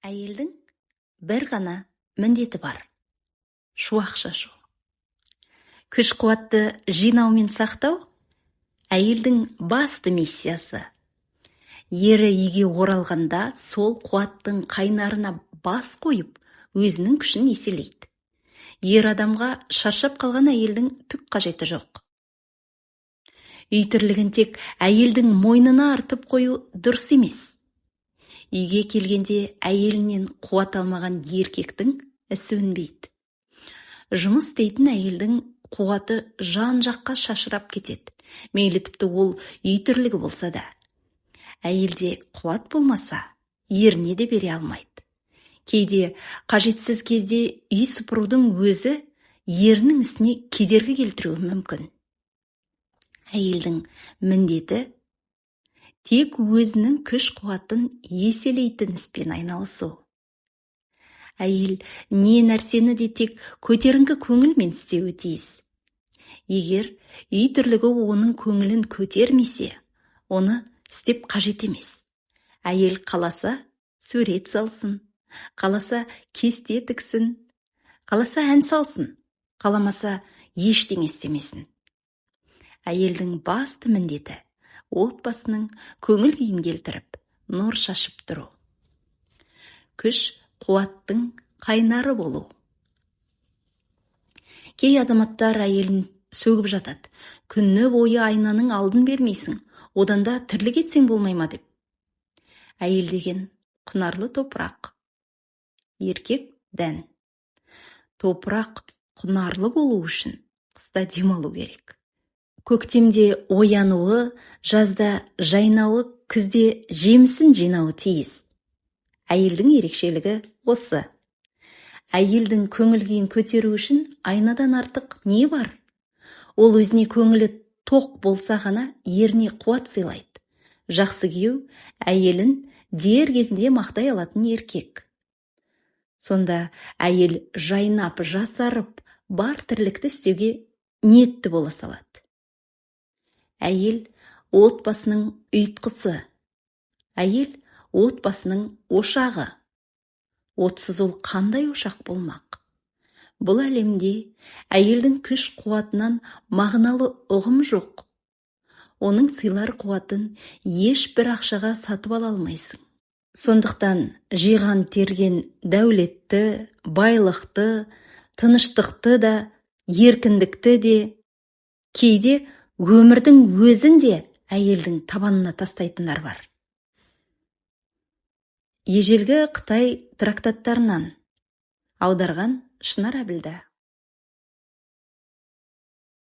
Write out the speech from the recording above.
Әйелдің бір ғана міндеті бар: шуақ шашу. Күш қуатты жинау мен сақтау әйелдің басты миссиясы. Ері үйге оралғанда сол қуаттың қайнарына бас қойып, өзінің күшін еселейді. Ер адамға шаршап қалған әйелдің түк қажеті жоқ. Үй тірлігін тек әйелдің мойнына артып қою дұрыс емес. Үйге келгенде әйелінен қуат алмаған еркектің ісі өнбейді. Жұмыс істейтін әйелдің қуаты жан-жаққа шашырап кетеді. Мейлі тіпті ол үй тірлігі болса да. Әйелде қуат болмаса, еріне де бере алмайды. Кейде қажетсіз кезде үй сыпырудың өзі ерінің ісіне кедергі келтіруі мүмкін. Әйелдің міндеті тек өзінің күш-қуатын еселейтін іспен айналысу. Әйел не нәрсені де тек көтеріңкі көңілмен істеуі тиіс. Егер үй тірлігі оның көңілін көтермесе, оны істеп қажет емес. Әйел қаласа сурет салсын, қаласа кесте тіксін, қаласа ән салсын, қаламаса ештеңе істемесін. Әйелдің басты міндеті отбасының көңіл күйін келтіріп, нұр шашып тұру. Күш қуаттың қайнары болу. Кей азаматтар әйелін сөгіп жатады. Күні бойы айнаның алдын бермейсің, одан да тірлік етсең болмай ма деп. Әйел деген құнарлы топырақ, еркек дән. Топырақ құнарлы болу үшін қыста демалу керек. Көктемде оянуы, жазда жайнауы, күзде жемісін жинауы тиіс. Әйелдің ерекшелігі осы. Әйелдің көңіл күйін көтеру үшін айнадан артық не бар? Ол өзіне көңілі тоқ болса ғана еріне қуат сыйлайды. Жақсы күйеу әйелін дер кезінде мақтай алатын еркек. Сонда әйел жайнап, жасарып, бар тірлікті істеуге ниетті бола салады. Әйел отбасының ұйытқысы. Әйел отбасының ошағы. Отсыз ол қандай ошақ болмақ? Бұл әлемде әйелдің күш қуатынан мағыналы ұғым жоқ. Оның сыйлар қуатын ешбір ақшаға сатып ала алмайсың. Сондықтан жиған терген дәулетті, байлықты, тыныштықты да, еркіндікті де, кейде өмірдің өзін де әйелдің табанына тастайтындар бар. Ежелгі Қытай трактаттарынан аударған Шынар Әбілда.